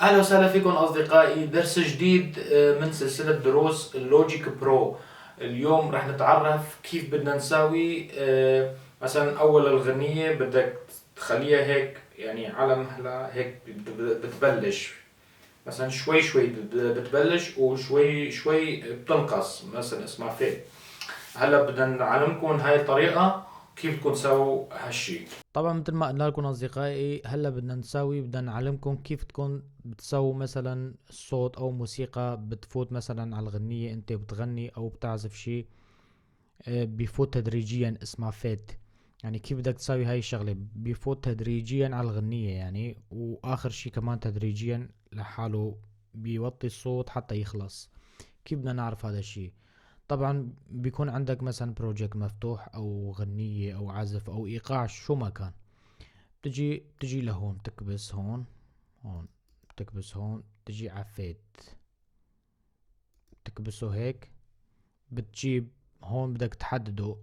اهلا وسهلا فيكم اصدقائي، درس جديد من سلسلة دروس ال Logic Pro. اليوم رح نتعرف كيف بدنا نساوي مثلا اول الغنية بدك تخليها هيك، يعني على مهلها هيك بتبلش مثلا شوي شوي بتبلش وشوي شوي بتنقص، مثلا اسمها fade. هلا بدنا نعلمكم هاي الطريقة كيف بدكم تساووا هالشي. طبعا مثل ما قلنا لكم اصدقائي، هلا بدنا نعلمكم كيف تكون بتسووا مثلا صوت او موسيقى بتفوت مثلا على الغنية، انت بتغني او بتعزف شيء بيفوت تدريجيا، اسمها fade. يعني كيف بدك تساوي هاي الشغلة، بيفوت تدريجيا على الغنية يعني، واخر شيء كمان تدريجيا لحاله بيوطي الصوت حتى يخلص. كيف بدنا نعرف هذا الشيء؟ طبعا بيكون عندك مثلا project مفتوح او غنية او عزف او ايقاع شو ما كان، بتجي لهون، بتكبس هون، هون بتكبس هون، بتجي على fade، بتكبسه هيك، بتجيب هون بدك تحدده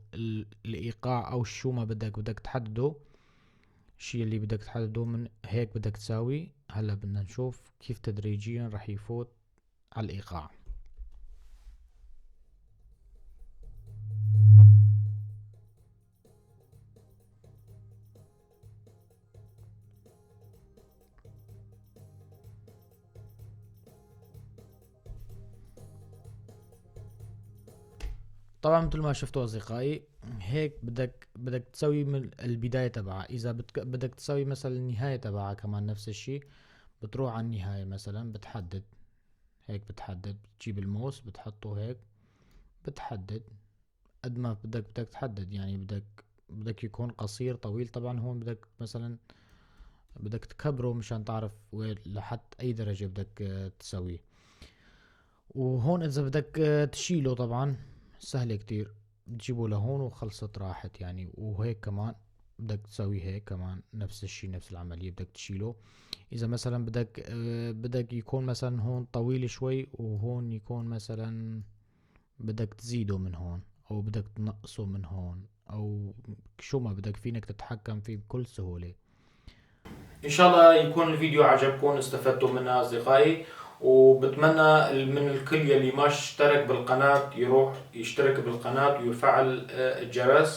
الايقاع او شو ما بدك، بدك تحدده الشيء اللي بدك تحدده من هيك بدك تساوي. هلا بدنا نشوف كيف تدريجيا رح يفوت على الايقاع. طبعا مثل ما شفتوا اصدقائي، هيك بدك تسوي من البداية تبعها. اذا بدك تسوي مثلا النهاية تبعها كمان نفس الشيء، بتروح على النهاية مثلا، بتحدد هيك، بتحدد، بتجيب الماوس بتحطه هيك، بتحدد قد ما بدك تحدد، يعني بدك يكون قصير طويل. طبعا هون بدك مثلا بدك تكبره مشان تعرف وين لحد اي درجة بدك تسويه. وهون اذا بدك تشيله طبعا سهلة كتير، بتجيبه لهون وخلصت راحت يعني. وهيك كمان بدك تسوي هيك كمان نفس الشي، نفس العملية بدك تشيله. إذا مثلا بدك يكون مثلا هون طويل شوي، وهون يكون مثلا بدك تزيده من هون أو بدك تنقصه من هون أو شو ما بدك، فينك تتحكم فيه بكل سهولة. إن شاء الله يكون الفيديو عجبكم، استفدتوا منه أصدقائي، وبتمنى من الكل يلي ما اشترك بالقناة يروح يشترك بالقناة ويفعل الجرس.